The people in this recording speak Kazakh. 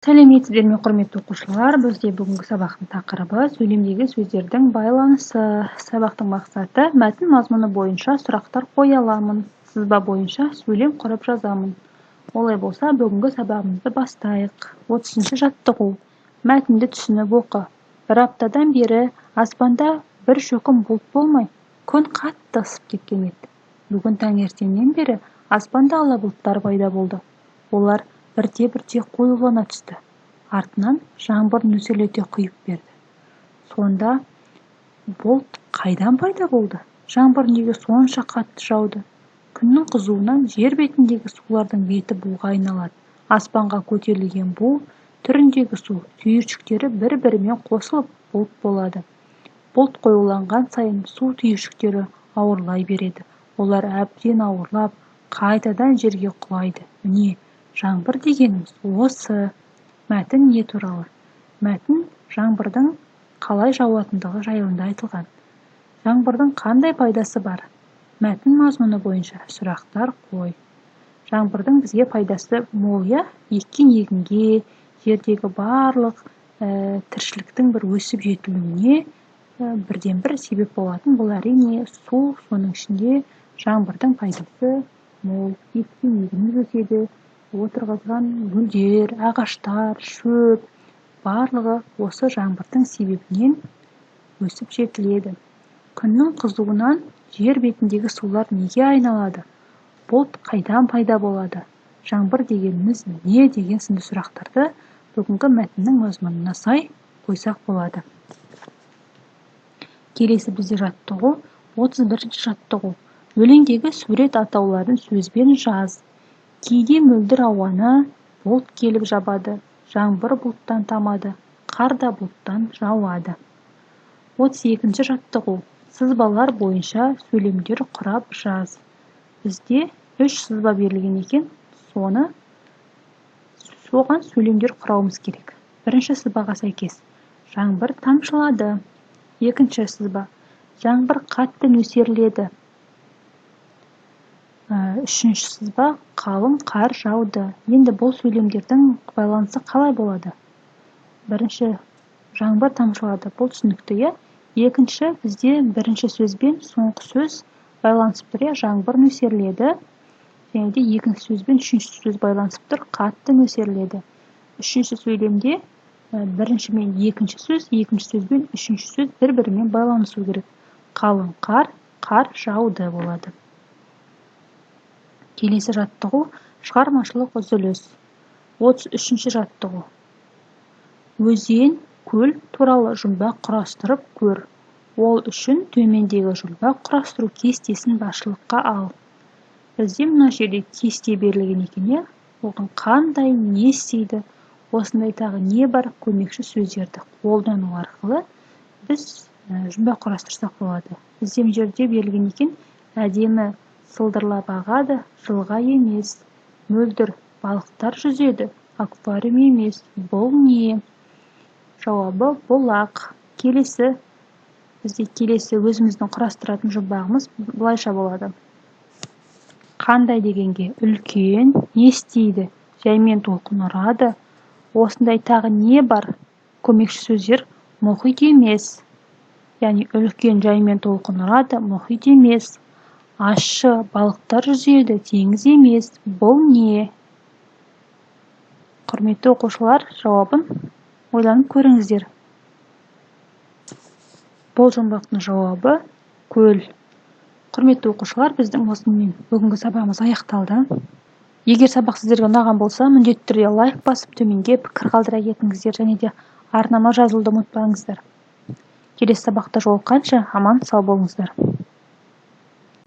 Сәлеметсіздер ме, құрметті оқушылар! Бізде бүгінгі сабақтың тақырыбы сөйлемдегі сөздердің байланысы. Сабақтың мақсаты: мәтін мазмұны бойынша сұрақтар қоя аламын, сызба бойынша сөйлем құрып жазамын. Олай болса, бүгінгі сабағымызды бастайық. 30 жаттығу. Мәтінді түсініп оқы. Бір аптадан бері аспанда бір шөкім бұлт болмай, күн қатты ысып кеткен еді. Бүгін таңертеңнен бері аспанда ала бұлттар пайда болды. Олар бірте-бірте қоюлана түсті. Артынан жаңбыр нөсерлете құйып берді. Сонда бұлт қайдан пайда болды? Жаңбыр неге сонша қатты жауды? Күннің қызуынан жер бетіндегі сулардың беті буға айналады. Аспанға көтерілген бу түріндегі су түйіршіктері бір-бірімен қосылып бұлт болады. Бұлт қоюланған сайын су түйіршіктері ауырлай береді. Олар әбден ауырлап, қайтадан жерге құлайды. Міне, жаңбыр дегеніміз осы. Мәтін не туралы? Мәтін жаңбырдың қалай жауатындығы жайында айтылған. Жаңбырдың қандай пайдасы бар? Мәтін мазмұны бойынша сұрақтар қой. Жаңбырдың бізге пайдасы мол, иә? Еккен егінге, жердегі барлық тіршіліктің бір өсіп жетілуіне бірден-бір себеп болатын бұл әрине су, соның ішінде жаңбырдың пайдасы мол. Еккен егініміз өседі, отырғызған гүлдер, ағаштар, шөп, барлығы осы жаңбырдың себебінен өсіп жетіледі. Күннің қызуынан жер бетіндегі сулар неге айналады? Бұлт қайдан пайда болады? Жаңбыр дегеніміз не деген сынды сұрақтарды бүгінгі мәтіннің мазмұнына сай қойсақ болады. Келесі бізде жаттығу, 31 жаттығу. Өлеңдегі сурет атауларын сөзбен жаз. Кейде мөлдір ауаны бұлт келіп жабады, жаңбыр бұлттан тамады, қар да бұлттан жауады. 32 жаттығу. Сызбалар бойынша сөйлемдер құрап жаз. Бізде 3 сызба берілген екен, соған сөйлемдер құрауымыз керек. Бірінші сызбаға сәйкес жаңбыр тамшылады. Екінші сызба жаңбыр қатты нөсерледі. Үшінші сызба қалың қар жауды. Енді бұл сөйлемдердің байланысы қалай болады? Бірінші жаңбыр тамшылады, бұл түсінікті, иә? Екінші бізде бірінші сөз бен соңғы сөз байланысып тұр, иә? Жаңбыр нөсерледі. Және де екінші сөз бен үшінші сөз байланысып тұр, қатты нөсерледі. Үшінші сөйлемде бірінші мен екінші сөз, екінші сөз бен үшінші сөз бір-бірімен байланысу керек. Қалың қар, қар жауды болады. Келесі жаттығу шығармашылық үзіліс. 33 жаттығу. Өзен, көл туралы жұмбақ құрастырып көр. Ол үшін төмендегі жұмбақ құрастыру кестесін басшылыққа ал. Бізде мына жерде кесте берілген екен, иә? Оған қандай, не істейді, осындай тағы не бар көмекші сөздерді қолдану арқылы біз жұмбақ құрастырсақ болады. Бізде мына жерде берілген екен, әдемі сылдырлап ағады, жылға емес, мөлдір балықтар жүзеді, аквариум емес, бұл не? Жауабы бұлақ. Келесі, бізде келесі өзіміздің құрастыратын жұмбағымыз былайша болады. Қандай дегенге үлкен, не істейді, жаймен толқын ұрады, осындай тағы не бар? Көмекші сөздер мұхит емес. Яғни үлкен жаймен толқын ұрады, мұхит емес. Ащы балықтар жүзеді, теңіз емес, бұл не? Құрметті оқушылар, жауабын ойланып көріңіздер. Бұл жұмбақтың жауабы көл. Құрметті оқушылар, біздің осымен бүгінгі сабағымыз аяқталды. Егер сабақ сіздерге ұнаған болса, міндетті түрде лайк басып, төменге пікір қалдыра кетіңіздер және де арнама жазылуды ұмытпаңыздар. Келесі сабақта жолыққанша аман сау болыңыздар.